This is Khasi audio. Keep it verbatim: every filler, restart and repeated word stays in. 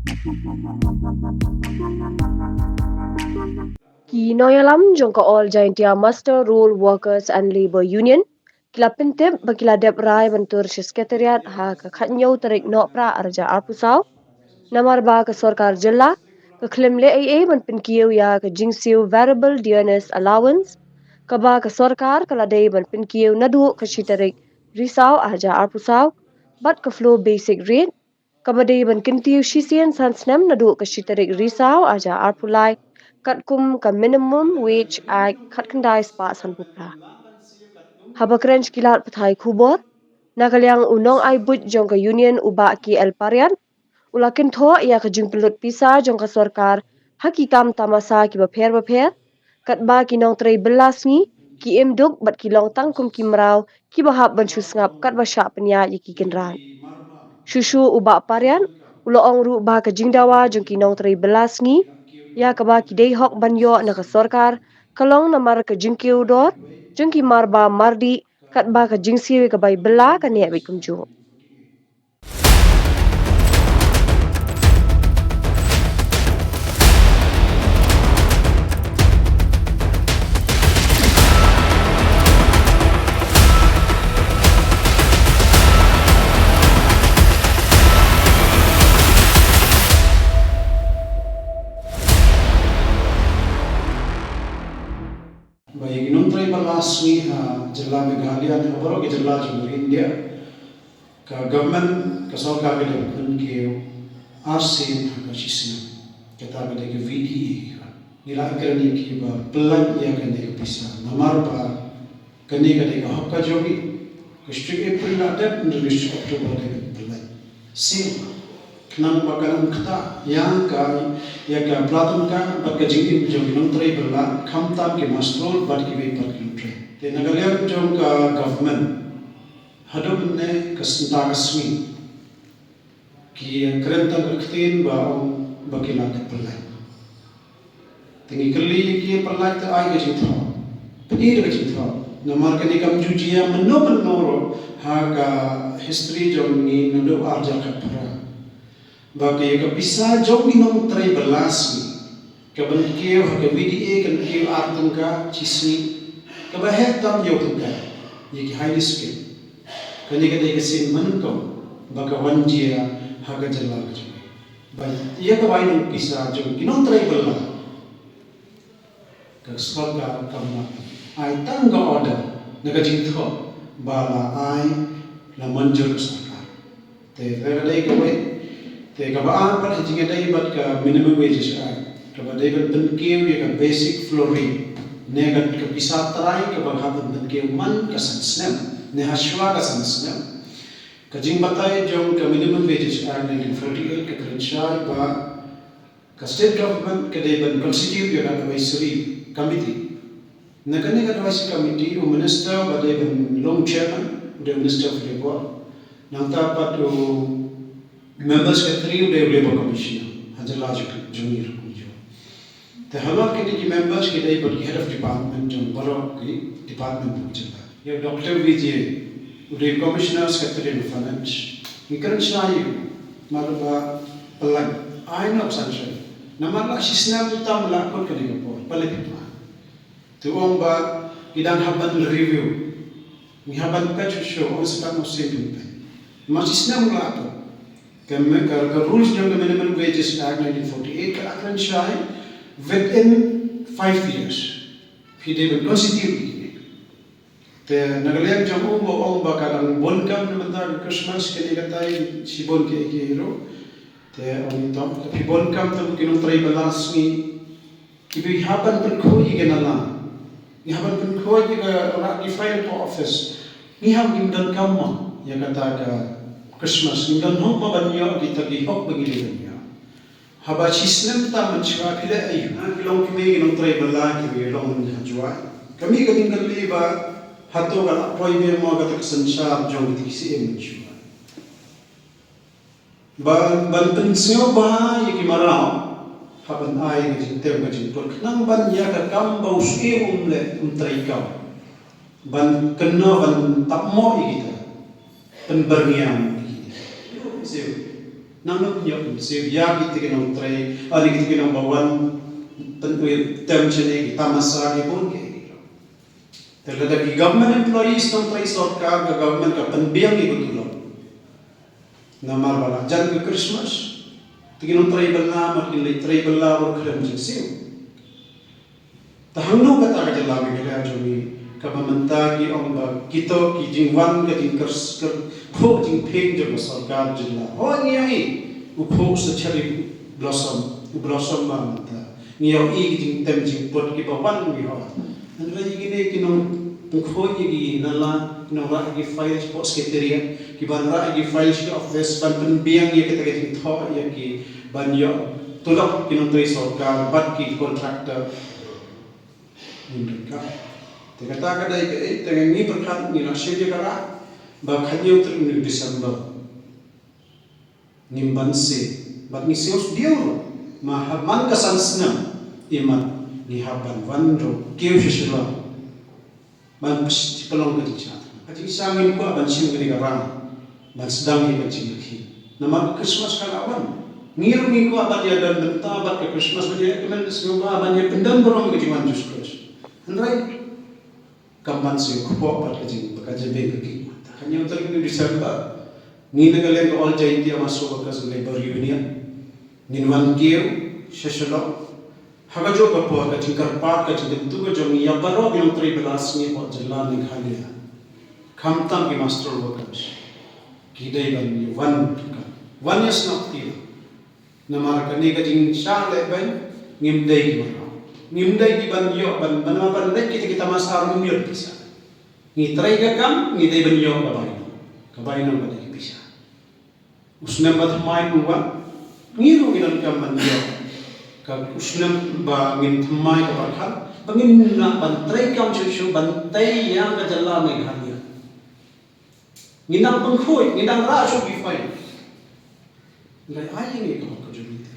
Ki nongïalam jong ka All Jaintia Muster Roll Workers and Labour Union ki la pyntip ba ki la dep rai ban tur sha Secretariat ha ka khatnïew tarik Nohprah arhajar arphew saw. Namar ba ka sorkar jylla ka khlem leh ei ei ban pynkiew ïa ka jingsiew variable dearness allowance kaba ka sorkar ka la dei ban pynkiew naduh ka shi tarik Risaw arhajar arphew saw bad ka floor basic rate kaba dei ban kyntiew shisien san snem naduh ka shi tarik Risaw arhajar arphew lai katkum ka Minimum Wage Act khatkhyndai spah sanphew phra. Haba kren sha ki lad pathai khubor na ka liang u nongai buit jong ka Union u Bah K L Pariat u la kynthoh ïa ka jingpynlut pisa jong ka sorkar ha ki kam tamasa kiba pher bapher katba ki nongtrei bylla sngi ki im duk bad ki long tang kum ki mraw kiba hap ban shu sngap katba shah pynïaid ïa ki kynrad. Shuh shuh u Bah Pariat u la ong ruh ba ka jingdawa jong ki nongtrei bylla sngi ïa kaba ki dei hok ban ïoh na ka sorkar ka long namar ka jingkiew dor jong ki marba mardih katba ka jingsiew ïa ka bai bylla ka neh beit kumjuh. Ba ïa ki nongtrei bylla sngi ha jylla Meghalaya ne ha baroh ki jylla jong India, ka government, ka sorkar ka dei ban pynkiew arsien ha ka shisnem. Kata ka dei ka V D A. Ngi la kren ïa ki ba pynlait ïa kane ka pisa namar ba kane ka dei ka hok ka jong ngi. Ka shi tarik April la dep, hynrei ka shi tarik October la dep pynlait. Sien khnang ba kan ym ktah ïa ka, ïa ka pla tyngka bad ka jingim jong ki nongtrei bylla, khamtam ki master roll bad kiwei pat ki nongtrei. Te na ka liang jong ka government, haduh mynne ka synta ka sngi ki kren tang ka ktien ba ong ba ki la dep pynlait. Te ngi kylli ki pynlait te ai ka jingthoh. Pynlait ka jingthoh. Namar kane kam ju jia mynno mynno ruh ha ka history jong ngi naduh arhajar khatphra. Ba ka ïa ka pisa jong ki nongtrei bylla sngi ka ban kiew ha ka V D A kan kiew ar tyngka shi sngi. Kaba heh tam hynñiew tyngka ïa ki highly skilled. Kane ka dei ka sien mynnyngkong ba ka wan jia ha ka jylla ka jong ngi. Ba ïa ka bai nong pisa jong ki nongtrei bylla, ka sorkar kam lah ai tang ka order na ka jingthoh ba la ai, la mynjur ka sorkar. Te ka dei kawei. Te kaba ar pat ha jingïadei bad ka Minimum Wages Act, kaba dei ban pynkiew ïa ka basic floor rate ne ka, ka pisa trai kaba hap ban pynkiew man ka san snem ne hashwa ka san snem. Ka jingbatai jong ka Minimum Wages Act nineteen forty-eight ka kren shai ba ka state government ka dei ban constitute ïa ka advisory committee. Na kane ka advisory committee u minister ba dei ban long chairman u dei u Minister of Labour. Nangta pat u member secretary u dei u Labour Commissioner ha jylla jong ngi ruh kumjuh. Te halor kine ki members ki dei bad ki head of department jong baroh ki department jong ka jylla. Ïa u Doctor Vijay u dei Commissioner Secretary of Finance. Ngi kren shai ïa u namar ba pynlait ai noh sanction. Namar la shisnem tam la kut kane ka por, pynlait pynlait. Te u ong ba ngi dang hap ban review. Ngi hap ban peit shuh shuh, ong sa katno sien pynpeit. Namar shisnem la kut. Ka, ka, ka rules jong ka Minimum Wages Act nineteen forty-eight ka la kren shai within five years phi dei ban constitute ïa kine. Te na ka liang jong u ba ong ba ka dang bun kam na bynta ka Christmas kane katai shibun kiei kiei ruh. Te ong ito, phi bun kam te ki nongtrei bylla sngi. Kiba hap ban pynkhuid ïa ka nalang, ngi hap ban pynkhuid ïa ka rak ki file ka office. Ngi hap, ngim donkam mo ïa kata ka Christmas, ngim don hok mo ban ïoh kita ki hok ba ngi dei ban ïoh. Haba shisnem tam mynshuwa phi leh aïu? Ki long ki mei ki nongtrei bylla kiba long ha Jowai. Ka mei ka dang kylli ba hato ka la poi biang mo kata ka synshar jong kita ki syiem mynshuwa. Ban, ban pynsngewbha ïa ki mraw, hap ban ai ka jingtem ka jingpyrkhat khnang ban ïa ka kam ba u syiem um leh, um trei kam. Ban kynnoh, ban tap mo ïa kita. Pynbyrngiam ïa kita. Nang nang ïoh mynsiem ïa kito ki nongtrei, ah, kito ki nongbawan, pynwit tem shane ki tamasa ki bun ki. Te lada ki government employees, nongtrei sorkar, ka government ka pynbiang ïa ka tulop. Namar ba la jan ka Christmas, te ki nongtrei bylla, mar kin leit trei bylla, bad khlem jingsiew. Te hangno kata ka jylla Meghalaya jong ngi, kaba mynta ki ong ba kito ki jingwan ka jingkyrkhu jingpyeng jong ka sorkar jylla. Hooid, ngi ïohi u phuh sa cherry blossom, u blossom ba mynta. Ngi ïohi ki jingtem jingput kiba wan, ngi ïohi. Hynrei kine ki nongpynkhuid ïa ki nala, ki nongrah ïa ki files hapoh secretariat, ki ban rah ïa ki files sha office, ban pynbiang ïa kita ki jingthoh ïa ki, ban ïoh tulop ki nongtrei sorkar bad ki contractor. Ngim donkam. Te kata ka dei kaei, te ngi pyrkhat, ngi la shim ïa ka rah ba khathynñiew tarik u December ngim ban siew, bad ngi siew sdang ruh, ma haba man ka san snem, imat ngi hap ban wan ruh kiew sha Shillong ban pynlong ka jingshah. Ka jingshah ngim kwah ban shim kane ka rah ban sdang ïa ka jingïakhih. Namar ka Christmas ka la wan. Ngi ruh ngi kwah ban ïadon bynta bad ka Christmas, ban ïakmen ka sngewbha, ban ïapyndem burom ïa ka jingwan Jisu Khrist. Hynrei kam ban siew kpoh bad ka jing, ka jingbiang ka ki. Te khathynñiew tarik u December, ngi na ka liang ka All Jaintia Mass Workers Labour Union ngin wan kiew sha Shillong. Ha kajuh ka por, ka jingkyrpad, ka jingkyntu ka jong ngi ïa baroh ki nongtrei bylla sngi hapoh jylla Meghalaya, khamtam ki muster workers, ki dei ban ïa wan, wan ïa sngap kti. Namar kane ka jingshah lehbeiñ, ngim dei ki mano, ngim dei ki ban ïoh, ban, ban, ban leit kita ki tamasa ruh ngim ïoh pisa. Ngi trei ka kam, ngi dei ban ïoh ka bainong, ka bainong ka dei ki pisa. U snem ba thymmai un wan, ngi ruh ngi donkam ban ïoh. Ka u snem ba ngin thymmai ka pyrkhat ba ngin lah ban trei kam shuh shuh ban tei ïa ka jylla Meghalaya. Ngin nang pynkhuid, ngin nang rah shuh ki file. Hynrei ai ïa ngi ka hok ka jong ngi te.